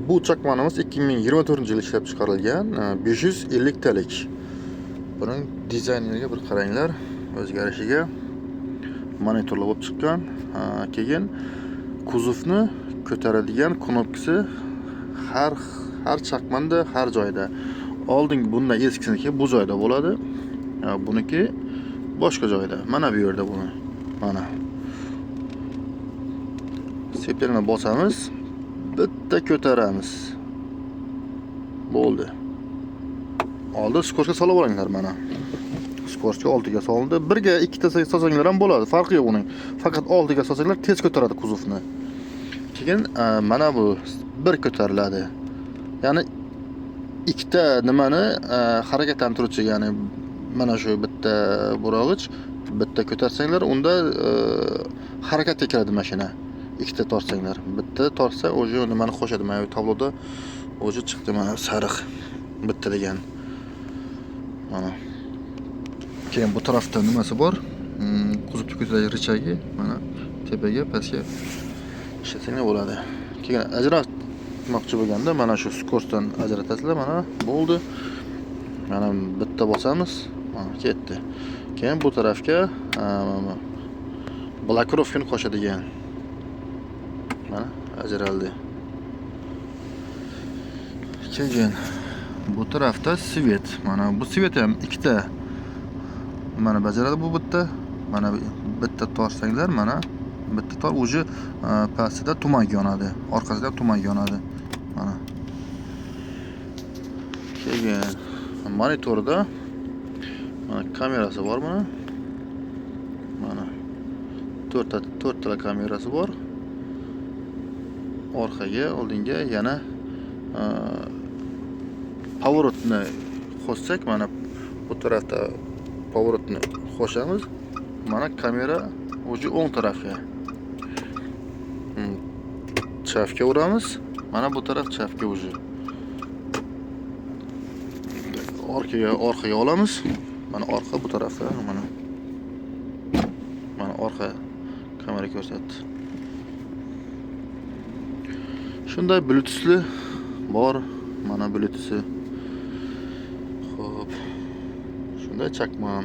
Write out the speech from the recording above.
Bu chakmonimiz 2024-yil ishlab chiqarilgan, 550 talik. Buning dizayniga bir qaranglar, o'zgarishiga. Monitorlar bo'lib chiqqan. Keyin kuzovni ko'taradigan knopkasi har chakmanda har joyda. Oldingi bundan eskisiniki bu joyda bo'ladi. Buniki boshqa joyda. Mana bu yerda buni. Mana. Сцепление bosamiz. Bitta ko'taramiz. Bo'ldi. Oldi скорость ga solib olinglar mana. Скорость ga 6 ga solindi. Birga ikkita solsanglar ham bo'ladi. Farqi yo'q uning. Faqat 6 ga solsanglar tez ko'taradi kuzovni. Keyin mana bu bir ko'tariladi. Ya'ni ikkita nimani harakatlantiruvchi, ya'ni mana shu bitta burog'ich bitta ko'tarsanglar, unda harakatga kiradi mashina. Ikkita tortsanglar, bitta tortsa уже nimani qo'shadi. Mana bu tabloda уже chiqdi mana sariq bitta degan. Mana. Keyin bu tarafda nimasi bor? Kuzovni ko'taradigan рычаг i mana tepaga, pastga ishlatsanglar bo'ladi. Keyin ajratmoqchi bo'lganda mana shu скорость dan ajratasizlar, mana bo'ldi. Mana bitta bosamiz, mana ketdi. Keyin bu tarafga mana блокировка ni qo'shadigan. Mana ajraldi. Keyin bu tarafda свет. Mana bu свет ham ikkita mana bajaradi bu bitta. Mana bitta tortsanglar, mana bitta tor уже pastida tuman yonadi. Orqasida tuman yonadi. Mana. Keyin monitorda mana kamerasi bor mana. Mana to'rttala kamerasi bor. Orqaga, oldinga yana поворот ni qo'shsak, mana bu tarafda поворот ni qo'shamiz. Mana kamera уже o'ng tarafga. Chapga uramiz. Mana bu taraf chapga уже. Orqaga olamiz. Mana orqa bu tarafda mana. Mana orqa kamera ko'rsatdi. Shunday Bluetoothli bor. Mana Bluetoothi. Xo'p. Shunday chakmon.